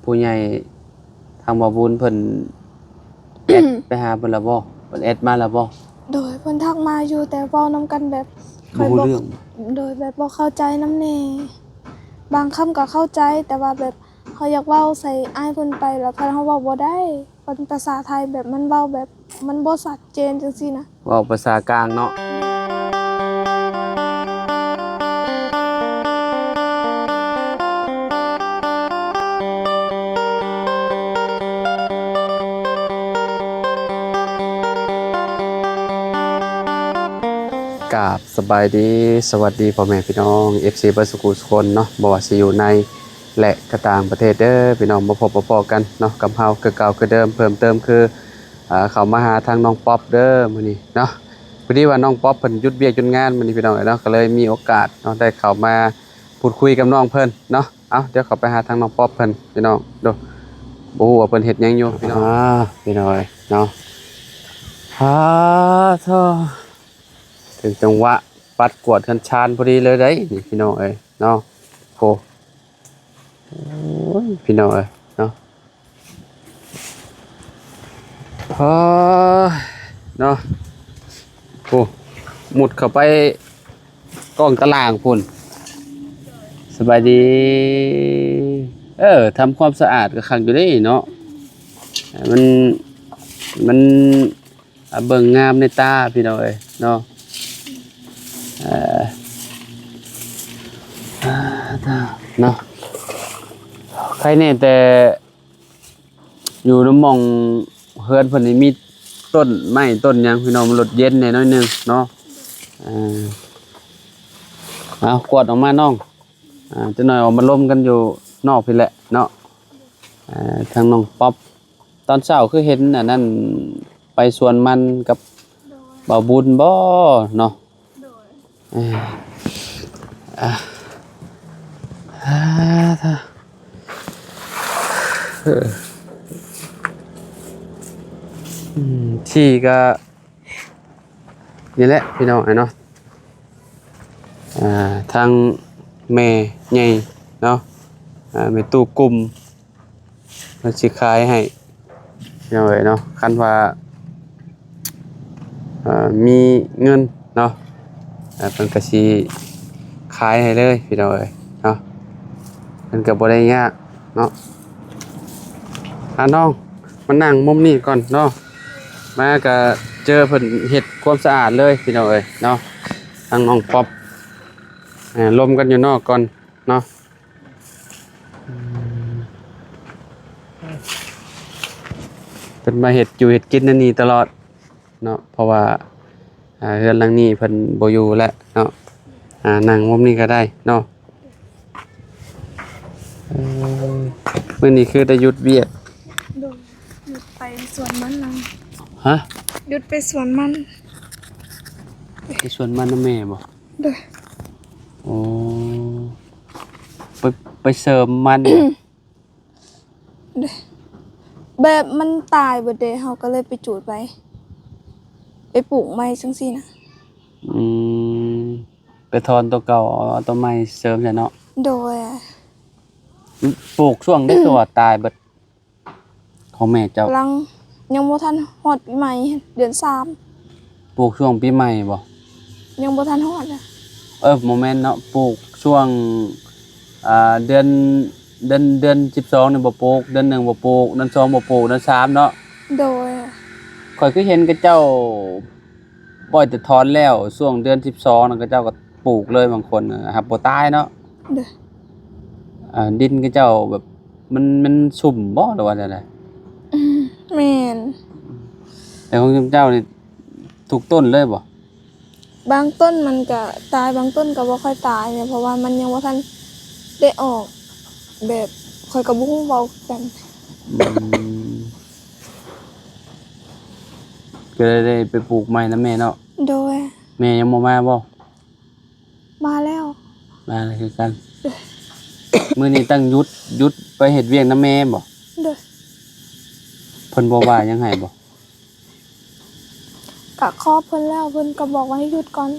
ຜູ້ໃຫຍ່ທາງບ່າວບຸນເພິ່ນແອັດໄປຫາເພິ່ນແລ້ວບໍ່? ເພິ່ນແອັດມາແລ້ວບໍ່? ໂດຍ ເພິ່ນທັກມາຢູ່ ແຕ່ເວົ້ານຳກັນແບບ ບໍ່ຮູ້ເລື່ອງ ໂດຍ ແບບບໍ່ເຂົ້າໃຈນຳແດ່. ບາງຄຳກໍເຂົ້າໃຈ ແຕ່ວ່າແບບເຮົາຢາກເວົ້າໃສ່ອ້າຍເພິ່ນໄປ ແລ້ວເຮົາເວົ້າບໍ່ໄດ້. ເປັນພາສາໄທ ແບບມັນເວົ້າແບບມັນບໍ່ຊັດເຈນຈັ່ງຊີ້ນະ. ເວົ້າພາສາກາງເນາະ. ກາບສະບາຍດີ ສະຫວັດດີພໍ່ແມ່ພີ່ນ້ອງ ເອັຟຊີ ເບິດສູ່ຜູ້ສູ່ຄົນເນາະ ບໍ່ວ່າຊິຢູ່ໃນ ແລະ ກະຕ່າງປະເທດເດີພີ່ນ້ອງ. ມາພົບມາພໍ້ກັນເນາະ ກັບເຮົາຄືເກົ່າຄືເດີມ ເພີ່ມເຕີມຄື ເຂົ້າມາຫາທາງນ້ອງປັອບເດີມື້ນີ້ເນາະ. ພໍດີວ່ານ້ອງປັອບເພິ່ນຢຸດວຽກຢຸດງານມື້ນີ້ພີ່ນ້ອງເອີຍເນາະ ກໍເລີຍມີໂອກາດເນາະ ໄດ້ເຂົ້າມາພູດຄຸຍກັບນ້ອງເພິ່ນເນາະ. ເອົາ ດຽວເຂົ້າໄປຫາທາງນ້ອງປັອບເພິ່ນພີ່ນ້ອງເດີ ບໍ່ຮູ້ວ່າເພິ່ນເຮັດຫຍັງຢູ່ພີ່ນ້ອງ. ອ່າ ພີ່ນ້ອງເອີຍເນາະ ອ່າ ໂທ້ ເຖິງຈັງຫວະປັດກວາດເຮືອນຊານພໍດີເລີຍເດ້ນີ້ພີ່ນ້ອງເອີຍເນາະ. ໂອ້ ໂອ້ຍ ພີ່ນ້ອງເອີຍເນາະ ໂອ້ຍ ເນາະ ໂອ້ ມຸດເຂົ້າໄປກ້ອງຕາລ່າງພຸ້ນ. ສະບາຍດີ. ເອີ ທຳຄວາມສະອາດກໍຄັກຢູ່ເດ້ເນາະ ມັນ ມັນ ອ່າ ເບິ່ງງາມໃນຕາພີ່ນ້ອງເອີຍເນາະ. ເອີ ອ່າ ເນາະ ໃຄແນ່ແຕ່ຢູ່ນຳໝ່ອງເຮືອນເພິ່ນນີ້ມີຕົ້ນໄມ້ຕົ້ນຫຍັງພີ່ນ້ອງ ມັນລົດເຢັນແດ່ໜ້ອຍໜຶ່ງເນາະ. ເອີ ເອົາ ກວາດອອກມານ້ອງ ອ່າ ຈັກໜ້ອຍອອກມາລົມກັນຢູ່ນອກພີ້ແຫຼະເນາະ. ເອີ ທາງນ້ອງປັອບ ຕອນເຊົ້າຄືເຫັນອັນນັ້ນ ໄປສວນມັນກັບ ໂດຍ ບ່າວບຸນບໍເນາະ? ໂດຍ ເອີ ອ່າ ອ່າ ເອີ ອືມ ທີ່ກະ ນີ້ແຫຼະພີ່ນ້ອງເນາະ ອ່າ ທາງແມ່ໃຫຍ່ເນາະ ອ່າ ແມ່ຕູ້ກຸມ ເພິ່ນຊິຂາຍໃຫ້ພີ່ນ້ອງເອີຍເນາະ. ຄັນວ່າ ເອີ ມີເງິນເນາະ ເພິ່ນກໍຊິຂາຍໃຫ້ເລີຍພີ່ນ້ອງເອີຍເນາະ ເພິ່ນກໍບໍ່ໄດ້ຍາກເນາະ. ອ່າ ນ້ອງມານັ່ງມຸມນີ້ກ່ອນເນາະ ມາກະເຈີເພິ່ນເຮັດຄວາມສະອາດເລີຍພີ່ນ້ອງເອີຍເນາະ. ທາງນ້ອງປັອບ ເອີ ລົມກັນຢູ່ນອກກ່ອນເນາະ ເພິ່ນມາເຮັດຢູ່ເຮັດກິນໃນນີ້ຕະຫຼອດເນາະ ເພາະວ່າ ອ່າ ເຮືອນຫຼັງນີ້ເພິ່ນບໍ່ຢູ່ແລ້ວເນາະ. ອ່າ ນັ່ງມຸມນີ້ກໍໄດ້ເນາະ. ເອີ ມື້ນີ້ຄືໄດ້ຢຸດວຽກ? ໂດຍ ຢຸດໄປສວນມັນນະ. ຮະ? ຢຸດໄປສວນມັນ. ໄປສວນມັນນຳແມ່ບໍ? ໂດຍ. ໂອ້ ໄປ ໄປເສີມມັນ. ແບບມັນຕາຍເບິດເດ້ ເຮົາກໍເລີຍໄປຈູດໄວ້ ໄປປູກໃໝ່ຈັ່ງຊີ້ນະ. ອືມ ໄປຖອນຕົວເກົ່າ ເອົາຕົວໃໝ່ເສີມໃສ່ເນາະ. ໂດຍ. ປູກຊ່ວງໃດຄືວ່າຕາຍເບິດ ຂອງແມ່ເຈົ້າ? ຫຼັງ ຍັງບໍ່ທັນຮອດປີໃໝ່ ເດືອນສາມ. ປູກຊ່ວງປີໃໝ່ບໍ? ຍັງບໍ່ທັນຮອດນະ. ເອີ ບໍ່ແມ່ນເນາະ ປູກຊ່ວງ ອ່າ ເດືອນ ເດືອນ ເດືອນສິບສອງນີ້ບໍ່ປູກ ເດືອນໜຶ່ງບໍ່ປູກ ເດືອນສອງບໍ່ປູກ ເດືອນສາມເນາະ. ໂດຍ. ຂ້ອຍຄືເຫັນເຂົາເຈົ້າປ່ອຍແຕ່ຖອນແລ້ວ ຊ່ວງເດືອນສິບສອງນັ້ນເຂົາເຈົ້າກໍປູກເລີຍ ບາງຄົນນະ ຫາກບໍ່ຕາຍເນາະ. ໂດຍ. ອ່າ ດິນເຂົາເຈົ້າແບບ ມັນ ມັນຊຸ່ມບໍ ຫຼືວ່າແນວໃດ? ອືມ ແມ່ນ. ແຕ່ຂອງເຈົ້ານີ້ທຸກຕົ້ນເລີຍບໍ? ບາງຕົ້ນມັນກະຕາຍ ບາງຕົ້ນກະບໍ່ຄ່ອຍຕາຍນະ ເພາະວ່າມັນຍັງບໍ່ທັນໄດ້ອອກ ແບບ ຂ້ອຍກະບໍ່ຮູ້ເວົ້າຄືກັນ. ອືມ ກໍເລີຍໄດ້ໄປປູກໃໝ່ນຳແມ່ເນາະ. ໂດຍ. ແມ່ຍັງບໍ່ມາບໍ? ມາແລ້ວ. ມາແລ້ວຄືກັນ. ໂດຍ. ມື້ນີ້ຕັ້ງຢຸດ ຢຸດໄປເຮັດວຽກນຳແມ່ບໍ? ໂດຍ. ເພິ່ນບໍ່ວ່າຫຍັງໃຫ້ບໍ? ກະຂໍເພິ່ນແລ້ວ ເພິ່ນກໍບອກວ່າໃຫ້ຢຸດກ່ອນ.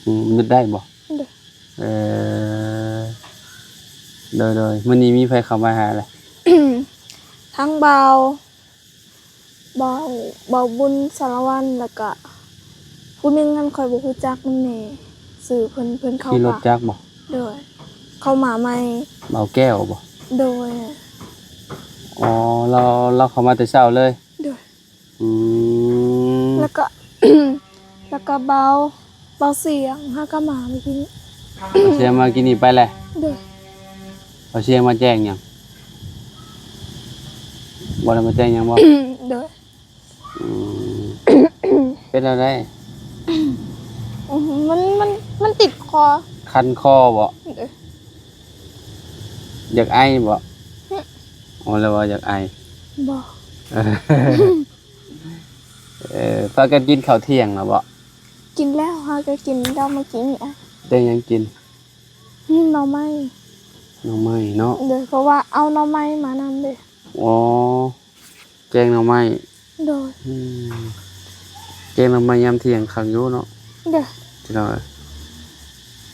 ອືມ ຢຸດໄດ້ບໍ? ໂດຍ. ເອີ ເອີ ໂດຍໆ ມື້ນີ້ມີໃຜເຂົ້າມາຫາລະ? ທັງບ່າວ ບ່າວ ບ່າວບຸນ ສາລະວັນ ແລ້ວກະຜູ້ໜຶ່ງຫັ້ນຂ້ອຍບໍ່ຮູ້ຈັກນຳແດ່ ຊື່ເພິ່ນ ເພິ່ນເຂົ້າ ຂີ່ລົດຈັກບໍ່? ໂດຍ ເຂົ້າມາໃໝ່. ບ່າວແກ້ວບໍ່? ໂດຍ. ອໍ ລາວ ລາວເຂົ້າມາແຕ່ເຊົ້າເລີຍ? ໂດຍ. ອືມ ແລ້ວກໍ ແລ້ວກໍເບົາ ເບົາສຽງ ຫາກໍມາມື້ກີ້ນີ້. ເບົາສຽງມາກີ້ນີ້ໄປແລ້ວ? ໂດຍ. ເບົາສຽງມາແຈ້ງຫຍັງ? ບໍ່ໄດ້ມາແຈ້ງຫຍັງບໍ່? ໂດຍ. ອືມ ເປັນແນວໃດ? ອືມ ມັນ ມັນ ມັນຕິດຄໍ. ຄັນຄໍບໍ່? ໂດຍ. ຢາກໄອບໍ່? ຫຶ ອໍ ແລ້ວວ່າຢາກໄອ. ບໍ່. ເອີ ພາກັນກິນເຂົ້າທ່ຽງແລ້ວບໍ່? ກິນແລ້ວ ເຮົາກໍກິນແລ້ວເມື່ອກີ້ນີ້. ໄດ້ຫຍັງກິນ? ໜໍ່ໄມ້. ໜໍ່ໄມ້ເນາະ. ໂດຍ ເພາະວ່າເອົາໜໍ່ໄມ້ມານຳເດ້. ອໍ ແກງໜໍ່ໄມ້. ໂດຍ. ອືມ ແກງໜໍ່ໄມ້ຍາມທ່ຽງຄັກຢູ່ເນາະ. ໂດຍ. ພີ່ນ້ອງເອີຍ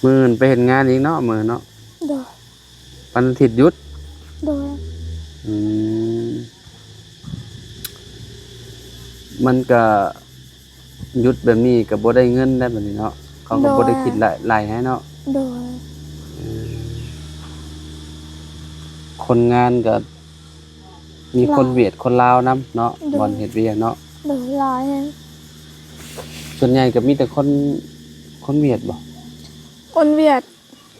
ມື້ອື່ນໄປເຮັດງານອີກເນາະ ມື້ເນາະ. ໂດຍ. ວັນອາທິດຢຸດ? ໂດຍ. ອືມ ມັນກະຢຸດແບບນີ້ກະບໍ່ໄດ້ເງິນໄດ໋ບັດນີ້ເນາະ ເຂົາກະ ໂດຍ ບໍ່ໄດ້ຄິດໄລ່ໃຫ້ເນາະ. ໂດຍ. ເອີ ຄົນງານກະມີຄົນ ຫຼາຍ ຫວຽດຄົນລາວນຳເນາະ. ໂດຍ. ບ່ອນເຮັດວຽກເນາະ. ໂດຍ ຫຼາຍແຮງ. ສ່ວນໃຫຍ່ກະມີແຕ່ຄົນ ຄົນຫວຽດບໍ່? ຄົນຫວຽດ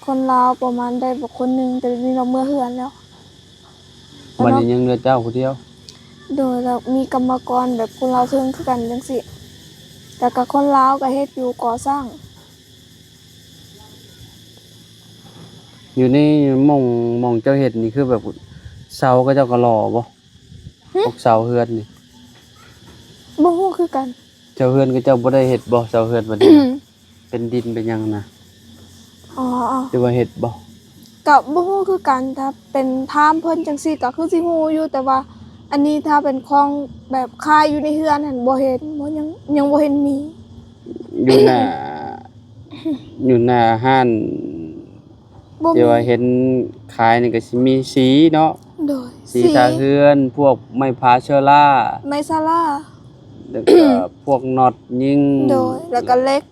ຄົນລາວປະມານໄດ້ບໍ່ຄົນໜຶ່ງ ແຕ່ດຽວນີ້ລາວເມືອເຮືອນແລ້ວ. ບັດນີ້ຍັງເຫຼືອເຈົ້າຜູ້ດຽວ? ໂດຍ. ແລ້ວມີກຳມະກອນແບບຄົນລາວເທິງຄືກັນຈັ່ງຊີ້ ແລ້ວກະຄົນລາວກະເຮັດຢູ່ກໍ່ສ້າງ. ຢູ່ໃນໝ່ອງ ໝ່ອງເຈົ້າເຮັດນີ້ ຄືແບບເສົາເຂົາເຈົ້າກະຫຼໍ່ບໍ່? ຫຶ? ພວກເສົາເຮືອນນີ້ ບໍ່ຮູ້ຄືກັນ. ເຈົ້າເຮືອນເຂົາເຈົ້າບໍ່ໄດ້ເຮັດບໍ່ ເສົາເຮືອນບັດນີ້? ເປັນດິນເປັນຫຍັງນະ? ອໍ ຫຼືວ່າເຮັດບໍ່? ກະບໍ່ຮູ້ຄືກັນ ຖ້າເປັນຖາມເພິ່ນຈັ່ງຊີ້ກະຄືຊິຮູ້ຢູ່ ແຕ່ວ່າອັນນີ້ຖ້າເປັນຂອງແບບຂາຍຢູ່ໃນເຮືອນຫັ້ນບໍ່ເຫັນ ບໍ່ ຍັງ ຍັງບໍ່ເຫັນມີ. ຢູ່ໜ້າ ຢູ່ໜ້າຮ້ານ ບໍ່ມີ. ທີ່ວ່າເຫັນຂາຍນີ້ກະຊິມີສີເນາະ. ໂດຍ. ສີ ສີ ທາເຮືອນ ພວກໄມ້ຜາເຊີລາ ໄມ້ຊາລາ ແລ້ວກະ ພວກນັອດຍິງ. ໂດຍ. ແລ້ວກະເຫຼັກ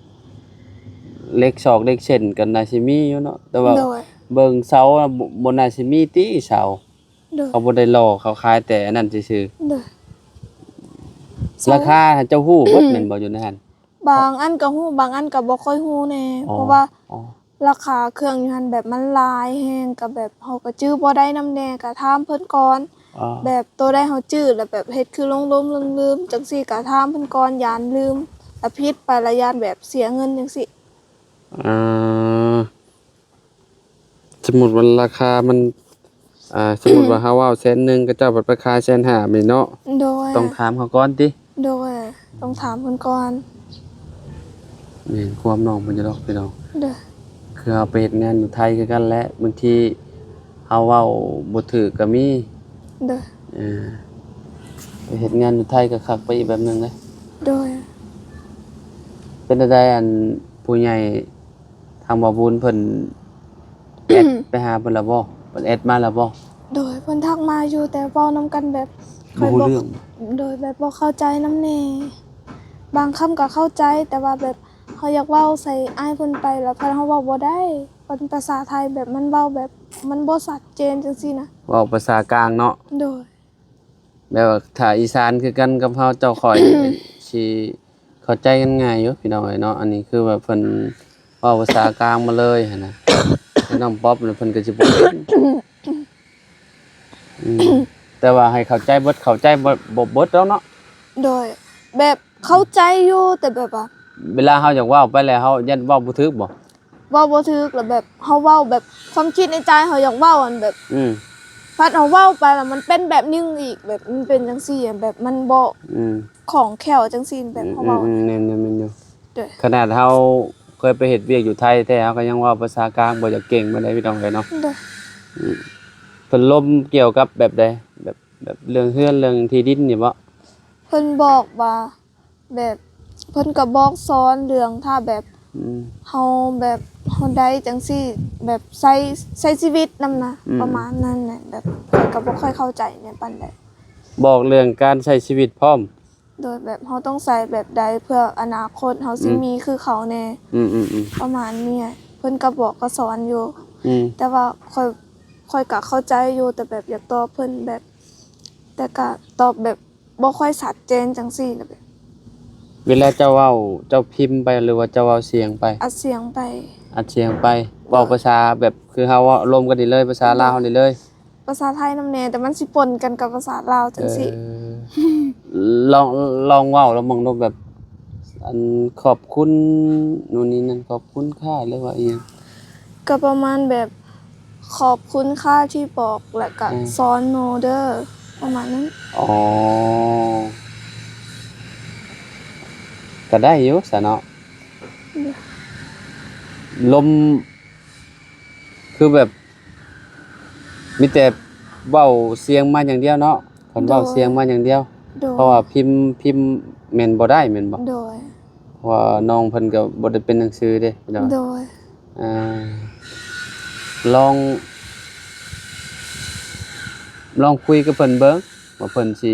ເຫຼັກຊອກເຫຼັກເສັ້ນກະໜ້າຊິມີຢູ່ເນາະ ແຕ່ວ່າ ໂດຍ ເບິ່ງເສົາ ບໍ່ ບໍ່ໜ້າຊິມີຕິເສົາ. ໂດຍ. ເຂົາບໍ່ໄດ້ຫຼໍ່ ເຂົາຂາຍແຕ່ອັນນັ້ນຊື່ໆ. ໂດຍ. ລາຄາຫັ້ນເຈົ້າຮູ້ເບິດແມ່ນບໍ່ ຢູ່ໃນຫັ້ນ? ບາງອັນກະຮູ້ ບາງອັນກະບໍ່ຄ່ອຍຮູ້ແດ່. ອໍ ເພາະວ່າ ອໍ ລາຄາເຄື່ອງຢູ່ຫັ້ນແບບມັນຫຼາຍແຮງ ກະແບບເຮົາກະຈື່ບໍ່ໄດ້ນຳແດ່ ກະຖາມເພິ່ນກ່ອນ. ອໍ ແບບໂຕໃດເຮົາຈື່ແລ້ວແບບເຮັດຄືຫຼົງໆລືມໆ ຈັ່ງຊີ້ກະຖາມເພິ່ນກ່ອນ ຢ້ານລືມ ລະຜິດໄປລະຢ້ານແບບເສຍເງິນຈັ່ງຊີ້. ເອີ ສົມມຸດວ່າລາຄາມັນ ອ່າ ສົມມຸດວ່າເຮົາເວົ້າແສນໜຶ່ງ ເຂົາເຈົ້າພັດໄປຂາຍແສນຫ້າແມ່ນເນາະ. ໂດຍ. ຕ້ອງຖາມເຂົາກ່ອນຕິ? ໂດຍ. ຕ້ອງຖາມເພິ່ນກ່ອນ. ແມ່ນຄວາມນ້ອງເພິ່ນຢູ່ດອກພີ່ນ້ອງ. ໂດຍ. ຄືເຮົາໄປເຮັດງານຢູ່ໄທຄືກັນແຫຼະ ບາງທີເຮົາເວົ້າບໍ່ຖືກກະມີ. ໂດຍ. ເອີ ໄປເຮັດງານຢູ່ໄທກະຄັກໄປອີກແບບໜຶ່ງເດ້. ໂດຍ. ເປັນຈັ່ງໃດ ອັນຜູ້ໃຫຍ່ ທາງບ່າວບຸນເພິ່ນແອັດໄປຫາເພິ່ນລະບໍ່? ເພິ່ນແອັດມາລະບໍ່? ໂດຍ. ເພິ່ນທັກມາຢູ່ ແຕ່ເວົ້ານຳກັນແບບ ບໍ່ຮູ້ເລື່ອງ. ໂດຍ. ແບບບໍ່ເຂົ້າໃຈນຳແດ່ ບາງຄຳກະເຂົ້າໃຈ ແຕ່ວ່າແບບເຮົາຢາກເວົ້າໃສ່ອ້າຍເພິ່ນໄປ ລະພັດເຮົາເວົ້າບໍ່ໄດ້ ເປັນພາສາໄທ ແບບມັນເວົ້າແບບມັນບໍ່ຊັດເຈນຈັ່ງຊີ້ນະ ເວົ້າພາສາກາງເນາະ. ໂດຍ. ແບບວ່າຖ້າອີສານຄືກັນກັບເຮົາເຈົ້າຂ້ອຍ ຊິເຂົ້າໃຈກັນງ່າຍຢູ່ພີ່ນ້ອງເອີຍເນາະ. ອັນນີ້ຄືວ່າເພິ່ນເວົ້າພາສາກາງມາເລີຍຫັ້ນນະ ແຕ່ນ້ອງປັອບນີ້ເພິ່ນກະຊິບໍ່ເປັນ. ອືມ ແຕ່ວ່າໃຫ້ເຂົ້າໃຈເບິດ ເຂົ້າໃຈບໍ່ ບໍ່ເບິດດອກເນາະ. ໂດຍ. ແບບເຂົ້າໃຈຢູ່ ແຕ່ແບບວ່າ ເວລາເຮົາຢາກເວົ້າໄປແລ້ວ ເຮົາຢ້ານເວົ້າບໍ່ຖືກບໍ່? ເວົ້າບໍ່ຖືກ ລະແບບເຮົາເວົ້າແບບຄວາມຄິດໃນໃຈ ເຮົາຢາກເວົ້າອັນແບບ ອືມ ພັດເຮົາເວົ້າໄປລະມັນເປັນແບບໜຶ່ງອີກ ແບບມັນເປັນຈັ່ງຊີ້ ແບບມັນບໍ່ ອືມ ຄ່ອງແຄ້ວຈັ່ງຊີ້ ແບບເຮົາເວົ້າ. ອືມໆ ແມ່ນໆ ແມ່ນຢູ່. ໂດຍ. ຂະໜາດເຮົາເຄີຍໄປເຮັດວຽກຢູ່ໄທແທ້ ເຮົາກະຍັງເວົ້າພາສາກາງ ບໍ່ຢາກເກັ່ງປານໃດພີ່ນ້ອງເອີຍເນາະ. ໂດຍ. ອືມ ເພິ່ນລົມກ່ຽວກັບແບບໃດ? ແບບ ແບບເລື່ອງເຮືອນເລື່ອງທີ່ດິນນີ້ບໍ? ເພິ່ນບອກວ່າ ແບບເພິ່ນກະບອກສອນເລື່ອງ ຖ້າແບບ ອືມ ເຮົາແບບ ເຮົາໄດ້ຈັ່ງຊີ້ ແບບໃຊ້ ໃຊ້ຊີວິດນຳນະ ອືມ ປະມານນັ້ນແຫຼະ ແບບຂ້ອຍກໍບໍ່ຄ່ອຍເຂົ້າໃຈແນວປານໃດ. ບອກເລື່ອງການໃຊ້ຊີວິດພ້ອມ. ໂດຍ ແບບເຮົາຕ້ອງໃຊ້ແບບໃດເພື່ອອະນາຄົດເຮົາຊິ ອືມ ມີຄືເຂົາແດ່ ອືມໆໆ ປະມານນີ້. ເພິ່ນກໍບອກກໍສອນຢູ່ ອືມ ແຕ່ວ່າຂ້ອຍ ຂ້ອຍກໍເຂົ້າໃຈຢູ່ ແຕ່ແບບຢາກຕອບເພິ່ນແບບ ແຕ່ກໍຕອບແບບ ບໍ່ຄ່ອຍຊັດເຈນຈັ່ງຊີ້ນະ. ເວລາເຈົ້າເວົ້າ ເຈົ້າພິມໄປ ຫຼືວ່າເຈົ້າເວົ້າສຽງໄປ? ອັດສຽງໄປ. ອັດສຽງໄປ. ໂດຍ. ເວົ້າພາສາແບບຄືເຮົາເວົ້າລົມກັນນີ້ເລີຍ ພາສາລາວເຮົານີ້ເລີຍ. ໂດຍ. ພາສາໄທນຳແດ່ ແຕ່ມັນຊິປົນກັນກັບພາສາລາວຈັ່ງຊີ້. ເອີ ລອງ ລອງເວົ້າລະເບິ່ງດູ ແບບ ອັນ ຂອບຄຸນ ໂນ່ນນີ້ນັ້ນ ຂອບຄຸນຄ່າ ຫຼືວ່າອີ່ຫຍັງ? ກໍປະມານແບບ ຂອບຄຸນຄ່າທີ່ບອກ ແລ້ວກະ ອືມ ສອນໂນເດີ ປະມານນັ້ນ. ອໍ ກະໄດ້ຢູ່ຊະເນາະ. ອືມ ລົມ ຄືແບບ ມີແຕ່ເວົ້າສຽງມາຢ່າງດຽວເນາະ ເພິ່ນເວົ້າ ໂດຍ ສຽງມາຢ່າງດຽວ. ໂດຍ. ເພາະວ່າພິມ ພິມແມ່ນບໍ່ໄດ້ແມ່ນບໍ່? ໂດຍ. ເພາະວ່ານ້ອງເພິ່ນກໍບໍ່ໄດ້ເປັນໜັງສືເດ້ພີ່ນ້ອງ. ໂດຍ. ອ່າ ລອງ ລອງຄຸຍກັບເພິ່ນເບິ່ງ ວ່າເພິ່ນຊິ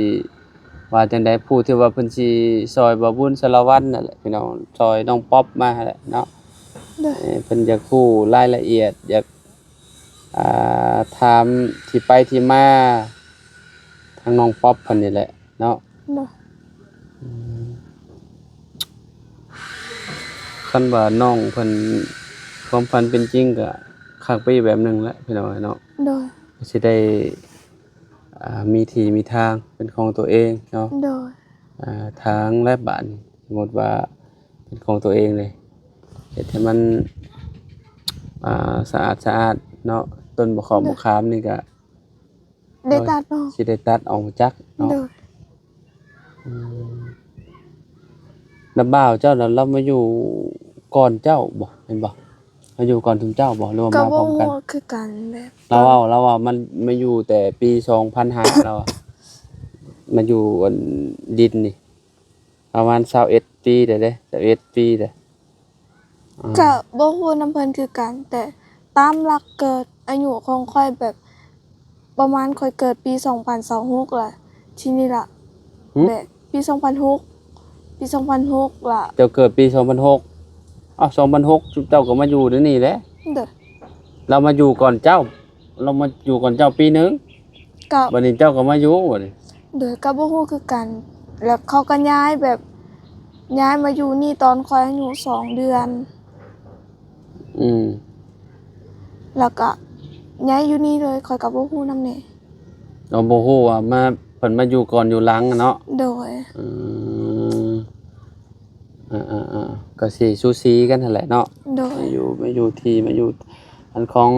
ວ່າຈັ່ງໃດ. ຜູ້ທີ່ວ່າເພິ່ນຊິຊ່ອຍບ່າວບຸນ ສາລະວັນນັ້ນແຫຼະພີ່ນ້ອງ ຊ່ອຍນ້ອງປັອບມາຫັ້ນແຫຼະເນາະ. ໂດຍ. ເອີ ເພິ່ນຢາກຮູ້ລາຍລະອຽດ ຢາກ ອ່າ ຖາມທີ່ໄປທີ່ມາ ທາງນ້ອງປັອບເພິ່ນນີ້ແຫຼະເນາະ. ໂດຍ. ອືມ ຄັນວ່ານ້ອງເພິ່ນ ຄວາມຝັນເປັນຈິງກໍຄັກໄປອີກແບບໜຶ່ງແຫຼະພີ່ນ້ອງເນາະ. ໂດຍ. ກໍຊິໄດ້ ອ່າ ມີທີ່ມີທາງເປັນຂອງຕົວເອງເນາະ. ໂດຍ. ອ່າ ທາງແລະບາດນີ້ ສົມມຸດວ່າເປັນຂອງຕົວເອງເລີຍ ເຮັດໃຫ້ມັນ ອ່າ ສະອາດສະອາດເນາະ. ຕົ້ນບັກເຂົ້າ ໂດຍ ບັກຂາມນີ້ກໍ ໄດ້ຕັດເນາະ ຊິໄດ້ຕັດອອກຈັກເນາະ. ໂດຍ. ອືມ ນ້າບ່າວເຈົ້ານັ້ນລາວມາຢູ່ກ່ອນເຈົ້າບໍ່ ແມ່ນບໍ່? ມາຢູ່ກ່ອນຊຸມເຈົ້າບໍ່ ຫຼືວ່າມາພ້ອມກັນ? ກໍບໍ່ຮູ້ຄືກັນ ແບບ ລາວເວົ້າ ລາວວ່າມັນມາຢູ່ແຕ່ປີສອງພັນຫ້າ ລາວວ່າ ມາຢູ່ອັນດິນນີ້ ປະມານຊາວເອັດປີແລ້ວເດ້ ຊາວເອັດປີແລ້ວ. ອືມ ກະບໍ່ຮູ້ນຳເພິ່ນຄືກັນ ແຕ່ຕາມຫຼັກເກີດອາຍຸຂອງຂ້ອຍແບບ ປະມານຂ້ອຍເກີດປີສອງພັນຊາວຫົກລະ ທີນີ້ລະ ຫືມ ແບບປີສອງພັນຫົກ ປີສອງພັນຫົກລະ. ເຈົ້າເກີດປີສອງພັນຫົກ. ອ້າວ ສອງພັນຫົກ ເຈົ້າກໍມາຢູ່ໃນນີ້ແຫຼະ. ໂດຍ. ລາວມາຢູ່ກ່ອນເຈົ້າ ລາວມາຢູ່ກ່ອນເຈົ້າປີໜຶ່ງ ກໍ ບັດນີ້ເຈົ້າກໍມາຢູ່ບັດນີ້. ໂດຍ ກໍບໍ່ຮູ້ຄືກັນ ແລ້ວເຂົາກໍຍ້າຍແບບ ຍ້າຍມາຢູ່ນີ້ຕອນຂ້ອຍອາຍຸສອງເດືອນ. ອືມ ແລ້ວກໍຍ້າຍຢູ່ນີ້ເລີຍ ຂ້ອຍກໍບໍ່ຮູ້ນຳແດ່. ເຮົາບໍ່ຮູ້ວ່າມາ ເພິ່ນມາຢູ່ກ່ອນຢູ່ຫຼັງເນາະ. ໂດຍ. ອືມ ອ່າໆໆ ກໍຊິສູສີກັນຫັ້ນແຫຼະເນາະ. ໂດຍ. ມາຢູ່ ມາຢູ່ທີ່ ມາຢູ່ອັນຂອງ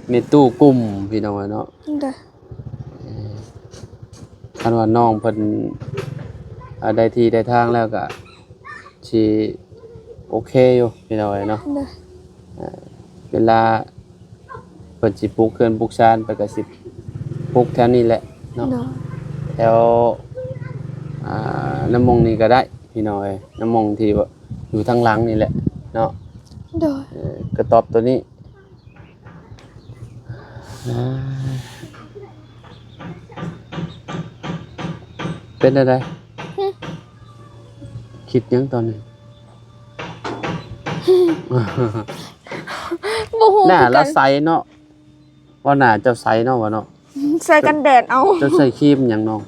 ແມ່ຕູ້ກຸ້ມ ພີ່ນ້ອງເອີຍເນາະ. ໂດຍ. ເອີ ຄັນວ່ານ້ອງເພິ່ນ ອ່າ ໄດ້ທີ່ໄດ້ທາງແລ້ວກໍຊິໂອເຄຢູ່ ພີ່ນ້ອງເອີຍເນາະ. ໂດຍ. ເອີ ເວລາເພິ່ນຊິປຸກເຮືອນປຸກຊານ ເພິ່ນກໍຊິປຸກແຖວນີ້ແຫຼະເນາະ. ໂດຍ. ແຖວ ອ່າ ນຳໝ່ອງນີ້ກໍໄດ້ ພີ່ນ້ອງເອີຍ ນຳໝ່ອງທີ່ວ່າຢູ່ທາງຫຼັງນີ້ແຫຼະເນາະ. ໂດຍ. ເອີ ກະຕອບໂຕນີ້ ອ່າ ເປັນແນວໃດ? ຫຶ? ຄິດຫຍັງຕອນນີ້? ບໍ່ຮູ້ ໜ້າລາວໃສເນາະ ວ່າໜ້າເຈົ້າໃສເນາະ ວ່າເນາະ. ໃສ່ກັນແດດເອົາ. ເຈົ້າໃສ່ຄຣີມຫຍັງນ້ອງ?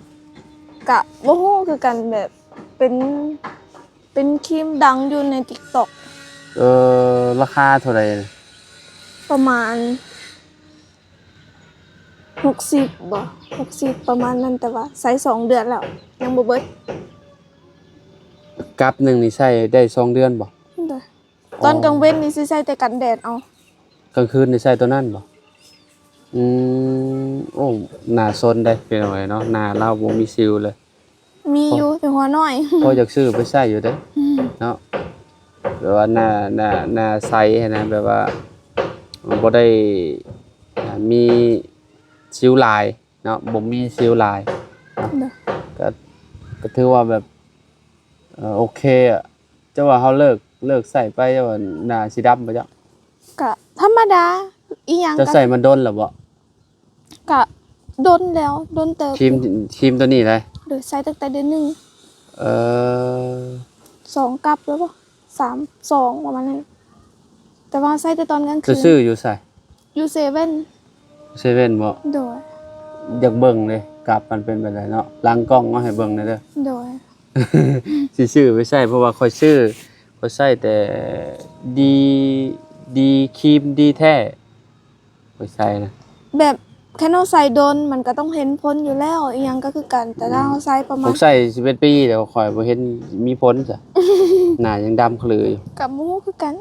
ກະບໍ່ຮູ້ຄືກັນ ແບບເປັນ ເປັນຄຣີມດັງຢູ່ໃນຕິກຕັອກ. ເອີ ລາຄາເທົ່າໃດ? ປະມານຫົກສິບບໍ ຫົກສິບ ປະມານນັ້ນ ແຕ່ວ່າໃຊ້ສອງເດືອນແລ້ວ ຍັງບໍ່ເບິດ. ກັບໜຶ່ງນີ້ໃຊ້ໄດ້ສອງເດືອນບໍ? ໂດຍ. ອໍ ຕອນກາງເວັນນີ້ຊິໃຊ້ແຕ່ກັນແດດເອົາ. ກາງຄືນນີ້ໃຊ້ໂຕນັ້ນບໍ? ອືມ ໂອ້ ໜ້າຊົນເດ້ ພີ່ນ້ອງເອີຍເນາະ ໜ້າລາວບໍ່ມີສິວເລີຍ. ມີຢູ່ ແຕ່ຫົວນ້ອຍ. ພໍຢາກຊື້ໄປໃຊ້ຢູ່ເດ້ ອືມ ເນາະ ແບບວ່າໜ້າ ໜ້າ ໜ້າໃສຫັ້ນນະ ແບບວ່າບໍ່ໄດ້ ອ່າ ມີສິວຫຼາຍເນາະ ບໍ່ມີສິວຫຼາຍເນາະ. ໂດຍ. ກໍ ກໍຖືວ່າແບບ ເອີ ໂອເຄອະ ເຈົ້າວ່າເຮົາເລີກ ເລີກໃຊ້ໄປ ວ່າໜ້າຊິດຳບໍ່ຈັກ? ກະທຳມະດາ ອີ່ຫຍັງ ເຈົ້າ ກະ ໃຊ້ມາດົນແລ້ວບໍ່? ກະດົນແລ້ວ ດົນເຕີບ ຄຣີມ ຢູ່ ຄຣີມຕົວນີ້ໄດ໋? ໂດຍ ໃຊ້ຕັ້ງແຕ່ເດືອນໜຶ່ງ. ເອີ ສອງກັບແລ້ວບໍ່? ສາມ ສອງ ປະມານນັ້ນ. ແຕ່ວ່າໃຊ້ແຕ່ຕອນກາງຄືນ. ເຈົ້າຊື້ຢູ່ໃສ? ຢູ່ເຊເວັ່ນ. ເຊເວັ່ນບໍ່? ໂດຍ. ຢາກເບິ່ງເດ້ ກັບມັນເປັນແບບໃດເນາະ? ຫຼັງກ້ອງເອົາໃຫ້ເບິ່ງແດ່ເດີ. ໂດຍ. ຊິຊື້ໄປໃຊ້ ເພາະວ່າຂ້ອຍຊື້ ຂ້ອຍໃຊ້ແຕ່ດີ ດີ ຄຣີມດີແທ້ ຂ້ອຍໃຊ້ນະ. ແບບຄັນເຮົາໃຊ້ດົນ ມັນກະຕ້ອງເຫັນຜົນຢູ່ແລ້ວ ອີ່ຫຍັງກະຄືກັນ ແຕ່ຖ້າເຮົາໃຊ້ປະມານ ຂ້ອຍໃຊ້ສິບເອັດປີແລ້ວ ຂ້ອຍບໍ່ເຫັນມີຜົນຊະ ໜ້າຍັງດຳຂະລືຢູ່. ກະບໍ່ຮູ້ຄືກັນ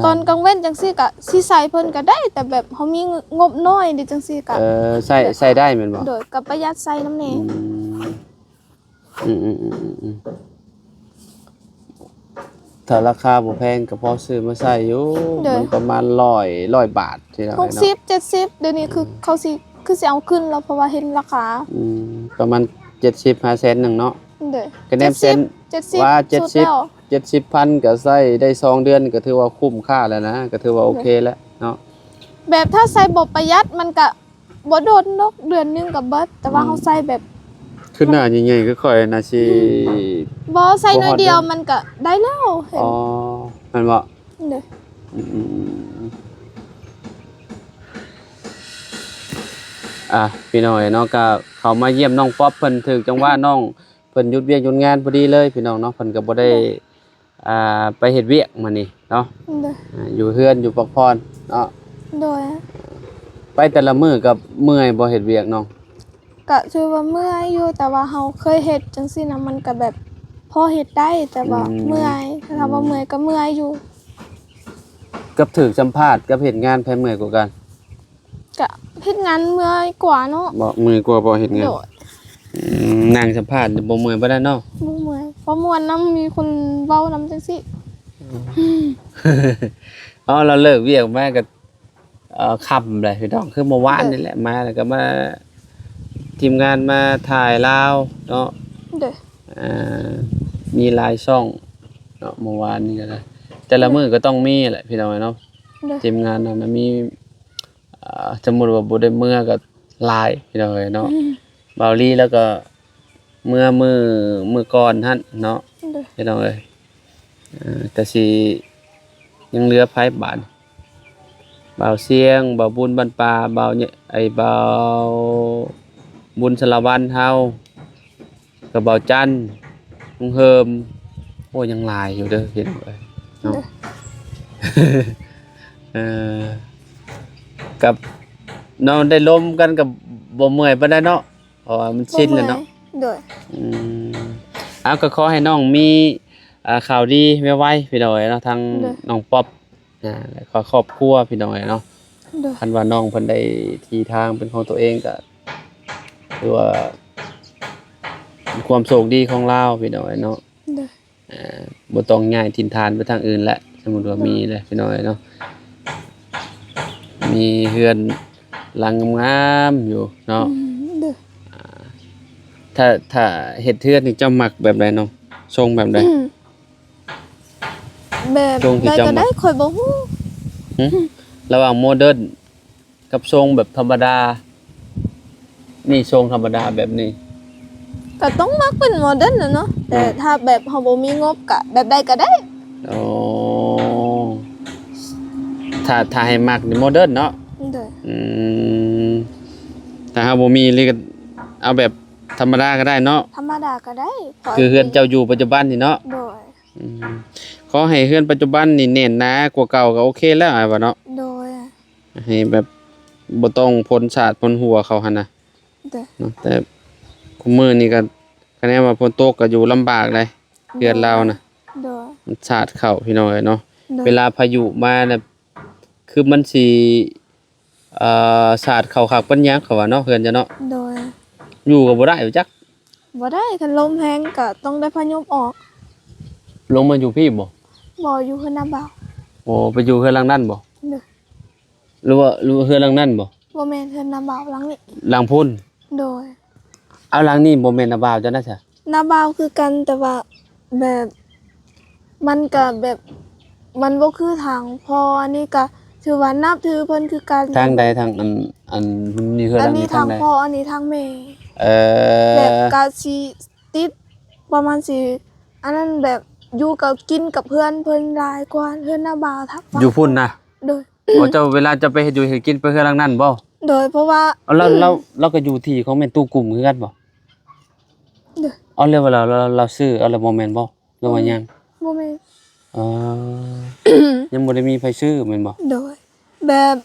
ຕອນກາງເວັນຈັ່ງຊີ້ກະຊິໃຊ້ເພິ່ນກະໄດ້ ແຕ່ແບບເຮົາມີງົບນ້ອຍເດ ຈັ່ງຊີ້ກະ ເອີ ໃຊ້ ໃຊ້ໄດ້ແມ່ນບໍ່? ໂດຍ ກະປະຢັດໃຊ້ນຳແດ່. ອືມ ອືມໆໆໆ ຖ້າລາຄາບໍ່ແພງກະພໍຊື້ມາໃຊ້ຢູ່. ໂດຍ. ມັນປະມານຮ້ອຍ ຮ້ອຍບາດ ທີ່ເຮົາ ຫົກສິບ ເນາະ ເຈັດສິບ ດຽວນີ້ຄື ອືມ ເຂົາຊິ ຄືຊິເອົາຂຶ້ນແລ້ວ ເພາະວ່າເຫັນລາຄາ. ອືມ ປະມານເຈັດສິບຫາແສນໜຶ່ງເນາະ. ໂດຍ. ກະແນມແສນ ເຈັດສິບ ວ່າເຈັດສິບ ສຸດແລ້ວ ເຈັດສິບພັນກະໃຊ້ໄດ້ສອງເດືອນ ກະຖືວ່າຄຸ້ມຄ່າແລ້ວນະ ກະຖືວ່າໂອເຄແລ້ວເນາະ. ແບບຖ້າໃຊ້ບໍ່ປະຢັດມັນກະ ບໍ່ດົນດອກ ເດືອນໜຶ່ງກະເບິດ ແຕ່ວ່າ ອືມ ເຮົາໃຊ້ແບບ ຄືໜ້າໃຫຍ່ໆຄືຂ້ອຍນະຊິ ອືມ ບໍ່ ໃຊ້ໜ້ອຍດຽວມັນກະໄດ້ແລ້ວ. ອໍ ແມ່ນບໍ່? ໂດຍ. ອືມ ອ່າ ພີ່ນ້ອງເອີຍເນາະ ກະເຂົ້າມາຢ້ຽມນ້ອງປັອບເພິ່ນ ຖືກຈັງຫວະນ້ອງເພິ່ນຢຸດວຽກຢຸດງານພໍດີເລີຍ ພີ່ນ້ອງເນາະ ເພິ່ນກະບໍ່ໄດ້ ໂດຍ ອ່າ ໄປເຮັດວຽກມື້ນີ້ເນາະ. ໂດຍ. ອ່າ ຢູ່ເຮືອນຢູ່ພັກຜ່ອນເນາະ. ໂດຍ. ໄປແຕ່ລະມື້ກະເມື່ອຍບໍ່ ເຮັດວຽກນ້ອງ? ກະຖືວ່າເມື່ອຍຢູ່ ແຕ່ວ່າເຮົາເຄີຍເຮັດຈັ່ງຊີ້ນະ ມັນກະແບບພໍເຮັດໄດ້ ແຕ່ວ່າ ອືມ ເມື່ອຍ ຖ້າວ່າ ອືມ ເມື່ອຍກະເມື່ອຍຢູ່. ກັບຖືກສຳພາດກັບເຮັດງານ ໃຜເມື່ອຍກວ່າກັນ? ກະເຮັດງານເມື່ອຍກວ່າເນາະ. ບໍ່ ເມື່ອຍກວ່າບໍ່ເຮັດງານ? ໂດຍ. ອືມ ນັ່ງສຳພາດບໍ່ເມື່ອຍປານໃດເນາະ? ບໍ່ເມື່ອຍ ພໍມ່ວນນຳ ມີຄົນເວົ້ານຳຈັ່ງຊີ້. ອືມ ເອົາ ລາວເລີກວຽກມາກະ ເອີ ຄ່ຳແຫຼະພີ່ນ້ອງ ຄືເມື່ອວານນີ້ແຫຼະ ໂດຍ ມາແລ້ວກະມາ ທີມງານມາຖ່າຍລາວເນາະ. ໂດຍ. ອ່າ ມີຫຼາຍຊ່ອງເນາະ ເມື່ອວານນີ້ກະໄດ້ ແຕ່ລະມື້ກະຕ້ອງມີແຫຼະ ພີ່ນ້ອງເນາະ. ໂດຍ. ທີມງານເຮົານະມີ ອ່າ ສົມມຸດວ່າບໍ່ໄດ້ເມືອກະຫຼາຍ ພີ່ນ້ອງເອີຍເນາະ. ອືມ ບ່າວລີລາວກະເມືອມື້ ມື້ກ່ອນຫັ້ນເນາະ. ໂດຍ. ພີ່ນ້ອງເອີຍ ເອີ ກະຊິຍັງເຫຼືອໃຜບາດ ບ່າວຊຽງ ບ່າວບຸນບ້ານປ່າ ບ່າວ ໄອ້ ບ່າວບຸນສາລະວັນເຮົາ ກະບ່າວຈັນ ລຸງເຮີມ ໂອ້ ຍັງຫຼາຍຢູ່ເດີພີ່ນ້ອງເອີຍເນາະ. ໂດຍ. ເອີ ກັບເນາະ ໄດ້ລົມກັນກະບໍ່ເມື່ອຍປານໃດເນາະ ເພາະວ່າມັນຊິນແລ້ວເນາະ. ບໍ່ເມື່ອຍ. ໂດຍ. ອືມ ເອົາ ກະຂໍໃຫ້ນ້ອງມີ ອ່າ ຂ່າວດີໄວໆ ພີ່ນ້ອງເອີຍເນາະ ທັງ ໂດຍ ນ້ອງປັອບ ອ່າ ແລະ ຄອບຄົວ ພີ່ນ້ອງເອີຍເນາະ. ໂດຍ. ຄັນວ່ານ້ອງເພິ່ນໄດ້ທີ່ທາງເປັນຂອງຕົວເອງກະຖືວ່າເປັນຄວາມໂຊກດີຂອງລາວ ພີ່ນ້ອງເອີຍເນາະ. ໂດຍ. ອ່າ ບໍ່ຕ້ອງຍ້າຍຖິ່ນຖານໄປທາງອື່ນແຫຼະ ສົມມຸດວ່າມີແຫຼະ ໂດຍ ພີ່ນ້ອງເອີຍເນາະ ມີເຮືອນຫຼັງງາມໆຢູ່ເນາະ. ອືມ ໂດຍ. ອ່າ ຖ້າ ຖ້າເຮັດເຮືອນນີ້ເຈົ້າມັກແບບໃດນ້ອງ ຊົງແບບໃດ? ອືມ ແບບໃດກະໄດ້ ຂ້ອຍບໍ່ຮູ້. ຫຶ? ລະຫວ່າງໂມເດີນກັບຊົງແບບທຳມະດາ ນີ້ຊົງທຳມະດາແບບນີ້ ກະຕ້ອງມັກເປັນໂມເດີນແຫຼະເນາະ. ແຕ່ ອືມ ຖ້າແບບເຮົາບໍ່ມີງົບກະແບບໃດກະໄດ້. ໂອ້ ຖ້າ ຖ້າໃຫ້ມັກນີ້ໂມເດີນເນາະ. ໂດຍ. ອືມ ຖ້າເຮົາບໍ່ມີອີ່ຫຼີກະເອົາແບບທຳມະດາກະໄດ້ເນາະ. ທຳມະດາກະໄດ້ ຄືເຮືອນເຈົ້າຢູ່ປັດຈຸບັນນີ້ເນາະ. ໂດຍ. ອືມ ຂໍໃຫ້ເຮືອນປັດຈຸບັນນີ້ແໜ້ນໜາກວ່າເກົ່າກະໂອເຄແລ້ວ ອ້າຍວ່າເນາະ. ໂດຍ. ໃຫ້ແບບບໍ່ຕ້ອງຝົນສາດຝົນຫົວເຂົ້າຫັ້ນນະ. ໂດຍ. ເນາະ ແຕ່ຄຸມື້ນີ້ກະ ຄະແນນວ່າຝົນຕົກກະຢູ່ລຳບາກໃດ໋ ໂດຍ ເຮືອນລາວນະ. ໂດຍ. ມັນສາດເຂົ້າ ພີ່ນ້ອງເອີຍເນາະ. ໂດຍ. ເວລາພາຍຸມານະ ຄືມັນຊິ ເອີ ສາດເຂົ້າຄັກປານຫຍັງ ເຂົາວ່າເນາະ ເຮືອນເຈົ້າເນາະ. ໂດຍ. ຢູ່ກະບໍ່ໄດ້ຈັກ ບໍ່ໄດ້ ຄັນລົມແຮງກະຕ້ອງໄດ້ພະຍົບອອກ. ລົງມາຢູ່ພີ້ບໍ່? ບໍ່ ຢູ່ເຮືອນນ້າບ່າວ. ໂອ້ ໄປຢູ່ເຮືອນຫຼັງນັ້ນບໍ່? ໂດຍ. ຫຼືວ່າ ຫຼືເຮືອນຫຼັງນັ້ນບໍ່? ບໍ່ແມ່ນ ເຮືອນນ້າບ່າວຫຼັງນີ້. ຫຼັງພຸ້ນ? ໂດຍ. ເອົາ ຫຼັງນີ້ບໍ່ແມ່ນນ້າບ່າວເຈົ້ານະຊະ? ນ້າບ່າວຄືກັນ ແຕ່ວ່າແບບ ມັນກະແບບ ມັນບໍ່ຄືທາງພໍ່ ອັນນີ້ກະຖືວ່ານັບຖືເພິ່ນຄືກັນ. ທາງໃດ? ທາງອັນ ອັນນີ້ເຮືອນ ອັນນີ້ທາງພໍ່ ອັນນີ້ທາງແມ່. ເອີ ແບບກະຊິຕິດປະມານຊິ ອັນນັ້ນ ແບບຢູ່ກັບ ກິນກັບເພື່ອນເພິ່ນຫຼາຍກວ່າເຮືອນນ້າບ່າວ. ຢູ່ພຸ້ນນະ? ໂດຍ. ອໍ ເຈົ້າ ເວລາເຈົ້າໄປເຮັດຢູ່ເຮັດກິນໄປເຮືອນຫຼັງນັ້ນບໍ່? ໂດຍ ເພາະວ່າ ເອົາ ລາວ ລາວ ລາວກໍຢູ່ທີ່ຂອງແມ່ຕູ້ກຸ້ມຄືກັນບໍ່? ໂດຍ. ເອົາ ແລ້ວວ່າລາວ ລາວ ລາວຊື້ເອົາແລ້ວບໍ່ແມ່ນບໍ່? ຫຼືວ່າຍັງ? ບໍ່ແມ່ນ. ອໍ ຍັງບໍ່ໄດ້ມີໃຜຊື້ແມ່ນບໍ່? ໂດຍ. ແບບ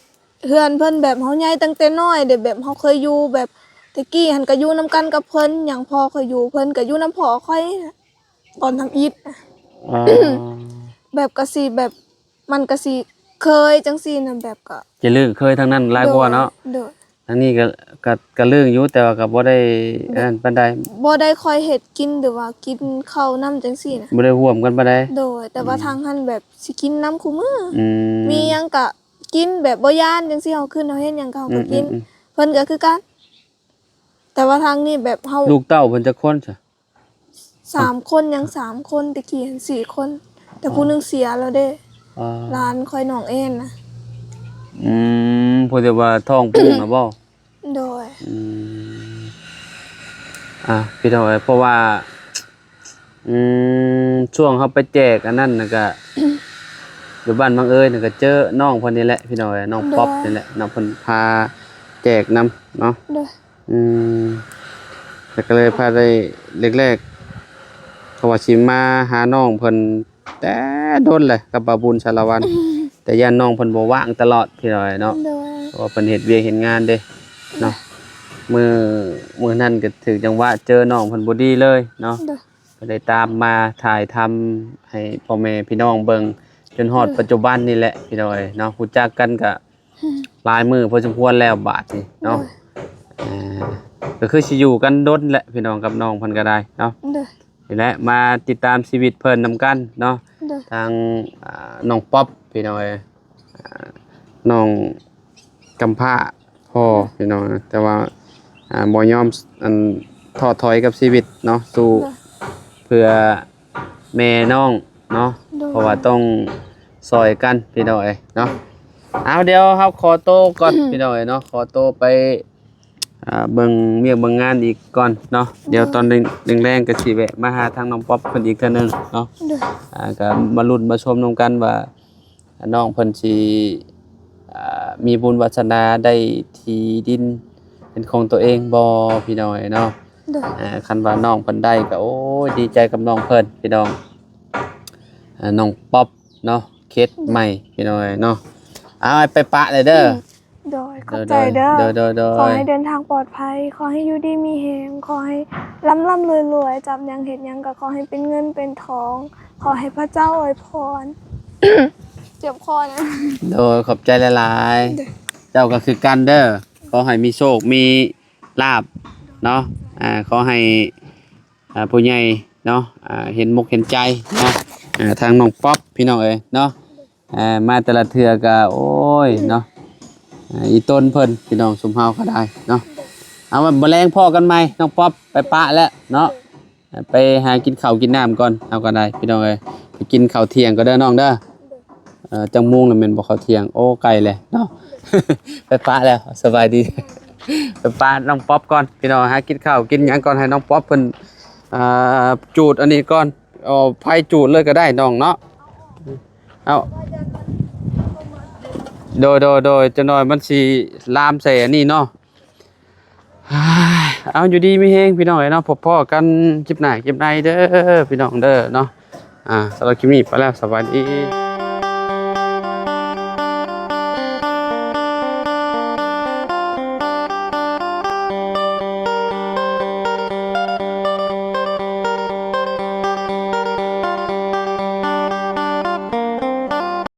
ເຮືອນເພິ່ນແບບເຮົາໃຫຍ່ຕັ້ງແຕ່ນ້ອຍເດ້ ແບບເຮົາເຄີຍຢູ່ ແບບແຕ່ກີ້ຫັ້ນກໍຢູ່ນຳກັນກັບເພິ່ນຫຍັງ ພໍ່ຂ້ອຍຢູ່ ເພິ່ນກໍຢູ່ນຳພໍ່ຂ້ອຍຕອນທຳອິດ. ອໍ ແບບກະຊິແບບ ມັນກະຊິເຄີຍຈັ່ງຊີ້ນະ ແບບກະ ຈະລຶ້ງເຄີຍທາງນັ້ນຫຼາຍກວ່າເນາະ. ໂດຍ. ທາງນີ້ກໍ ກໍ ກໍລຶ້ງຢູ່ ແຕ່ວ່າກໍບໍ່ໄດ້ອັນນັ້ນປານໃດ ບໍ່ໄດ້ຄ່ອຍເຮັດກິນ ຫຼືວ່າກິນເຂົ້ານຳຈັ່ງຊີ້ນະ ບໍ່ໄດ້ຮ່ວມກັນປານໃດ. ໂດຍ. ແຕ່ວ່າ ອືມ ທາງຫັ້ນແບບຊິກິນນຳຄູ່ມື້. ອືມ. ມີຫຍັງກະກິນແບບບໍ່ຢ້ານຈັ່ງຊີ້ ເຮົາຂຶ້ນເຮົາເຮັດຫຍັງກໍເຮົາກໍກິນ. ອືມໆໆ. ເພິ່ນກໍຄືກັນ ແຕ່ວ່າທາງນີ້ແບບເຮົາ ລູກເຕົ້າເພິ່ນຈັກຄົນຊະ? ສາມຄົນ ຍັງສາມຄົນ ແຕ່ກີ້ຫັ້ນສີ່ຄົນ ແຕ່ ອໍ ຜູ້ໜຶ່ງເສຍແລ້ວເດ້. ອໍ ຫຼານຂ້ອຍນ້ອງແອນນະ. ອືມ ຜູ້ທີ່ວ່າທ້ອງປຸ້ງນະບໍ່? ໂດຍ. ອືມ ອ່າ ພີ່ນ້ອງເອີຍ ເພາະວ່າ ອືມ ຊ່ວງເຮົາໄປແຈກອັນນັ້ນນະກະ ຢູ່ບ້ານບັງເອີຍນະ ກະເຈີນ້ອງເພິ່ນນີ້ແຫຼະ ພີ່ນ້ອງເອີຍ ນ້ອງ ໂດຍ ປັອບນີ້ແຫຼະເນາະ ເພິ່ນພາແຈກນຳເນາະ. ໂດຍ. ອືມ ແລ້ວກໍເລີຍພາໄດ້ ແລກໆ ເພາະວ່າຊິມາຫານ້ອງເພິ່ນແຕ່ດົນແຫຼະ ກັບບ່າວບຸນສາລະວັນ ແຕ່ຢ້ານນ້ອງເພິ່ນບໍ່ວ່າງຕະຫຼອດ ພີ່ນ້ອງເນາະ. ໂດຍ. ເພາະວ່າເພິ່ນເຮັດວຽກເຮັດງານເດ້ເນາະ. ໂດຍ. ມື້ ມື້ນັ້ນກໍຖືກຈັງຫວະເຈີນ້ອງເພິ່ນບໍ່ດີເລີຍເນາະ. ໂດຍ. ກໍໄດ້ຕາມມາຖ່າຍທຳໃຫ້ພໍ່ແມ່ພີ່ນ້ອງເບິ່ງ ຈົນຮອດ ໂດຍ ປັດຈຸບັນນີ້ແຫຼະ ພີ່ນ້ອງເນາະ. ຮູ້ຈັກກັນກໍ ອືມ ຫຼາຍມື້ພໍສົມຄວນແລ້ວບາດນີ້ເນາະ. ໂດຍ. ເອີ ກໍຄືຊິຢູ່ກັນດົນແຫຼະ ພີ່ນ້ອງ ກັບນ້ອງເພິ່ນກໍໄດ້ເນາະ. ໂດຍ. ນີ້ແຫຼະ ມາຕິດຕາມຊີວິດເພິ່ນນຳກັນເນາະ. ໂດຍ. ທາງ ອ່າ ນ້ອງປັອບ ພີ່ນ້ອງເອີຍ ອ່າ ນ້ອງກຳພ້າພໍ່ ໂດຍ ພີ່ນ້ອງ ແຕ່ວ່າ ອ່າ ບໍ່ຍອມ ອັນ ທໍ້ຖອຍກັບຊີວິດເນາະ ສູ້ ໂດຍ ເພື່ອ ແມ່ນ້ອງເນາະ. ໂດຍ. ເພາະວ່າຕ້ອງຊ່ອຍກັນ ພີ່ນ້ອງເອີຍເນາະ. ເອົາ ດຽວເຮົາຂໍໂຕກ່ອນ ພີ່ນ້ອງເອີຍເນາະ ຂໍໂຕໄປ ອ່າ ເບິ່ງວຽກເບິ່ງງານອີກກ່ອນເນາະ. ໂດຍ. ດຽວຕອນແລງໆ ກໍຊິແວະມາຫາທາງນ້ອງປັອບເພິ່ນອີກເທື່ອໜຶ່ງເນາະ. ໂດຍ. ອ່າ ກໍມາລຸ້ນມາຊົມນຳກັນວ່າ ນ້ອງເພິ່ນຊິ ອ່າ ມີບຸນວາສະໜາໄດ້ທີ່ດິນເປັນຂອງຕົວເອງບໍ່ ພີ່ນ້ອງເອີຍເນາະ. ໂດຍ. ອ່າ ຄັນວ່ານ້ອງເພິ່ນໄດ້ກໍ ໂອ້ຍ ດີໃຈກັບນ້ອງເພິ່ນ ພີ່ນ້ອງ. ອ່າ ນ້ອງປັອບເນາະ ເຂດໃໝ່ ພີ່ນ້ອງເອີຍເນາະ. ເອົາ ໄປປະເລີຍເດີ. ອືມ ໂດຍ ຂອບໃຈເດີ. ໂດຍ ໂດຍ ໂດຍ ໂດຍ. ຂໍໃຫ້ເດີນທາງປອດໄພ ຂໍໃຫ້ຢູ່ດີມີແຮງ ຂໍໃຫ້ລ່ຳໆລວຍໆ ຈັບຫຍັງເຮັດຫຍັງກໍຂໍໃຫ້ເປັນເງິນເປັນທອງ ຂໍໃຫ້ພະເຈົ້າອວຍພອນ. ເຈັບຄໍນະ. ໂດຍ ຂອບໃຈຫຼາຍໆ. ໂດຍ. ເຈົ້າກໍຄືກັນເດີ. ຂໍໃຫ້ມີໂຊກມີລາບເນາະ. ອ່າ ຂໍໃຫ້ ອ່າ ຜູ້ໃຫຍ່ເນາະ ອ່າ ເຫັນອົກເຫັນໃຈເນາະ. ອ່າ ທາງນ້ອງປັອບ ພີ່ນ້ອງເອີຍເນາະ. ເອີ ມາແຕ່ລະເທື່ອກໍ ໂອ້ຍ ເນາະ ເອີ ອີຕົນເພິ່ນ ພີ່ນ້ອງ ຊຸມເຮົາກໍໄດ້ເນາະ. ເອົາ ມື້ແລງພໍ້ກັນໃໝ່ ນ້ອງປັອບ ໄປປະແລ້ວເນາະ. ໄປຫາກິນເຂົ້າກິນນ້ຳກ່ອນ ເຮົາກໍໄດ້ ພີ່ນ້ອງເອີຍ. ໄປກິນເຂົ້າທ່ຽງກ່ອນເດີນ້ອງເດີ. ເອີ ຈັກໂມງແລ້ວແມ່ນບໍ່ເຂົ້າທ່ຽງ? ໂອ້ ໃກ້ແລ້ວເນາະ. ໄປປະແລ້ວ ສະບາຍດີ. ໄປປະນ້ອງປັອບກ່ອນ ພີ່ນ້ອງ ຫາກິນເຂົ້າກິນຫຍັງກ່ອນ ໃຫ້ນ້ອງປັອບເພິ່ນ ອ່າ ຈູດອັນນີ້ກ່ອນ. ເອົາໄຟຈູດເລີຍກໍໄດ້ນ້ອງເນາະ. ເອົາ ໂດຍ ໂດຍ ໂດຍ ຈັກໜ້ອຍມັນຊິລາມໃສ່ອັນນີ້ເນາະ. ເອົາ ຢູ່ດີມີແຮງ ພີ່ນ້ອງເອີຍເນາະ. ພົບພໍ້ກັນຄລິບໜ້າຄລິບໃນເດີ ພີ່ນ້ອງເດີເນາະ. ອ່າ ສຳລັບຄລິບນີ້ໄປແລ້ວ ສະບາຍດີ.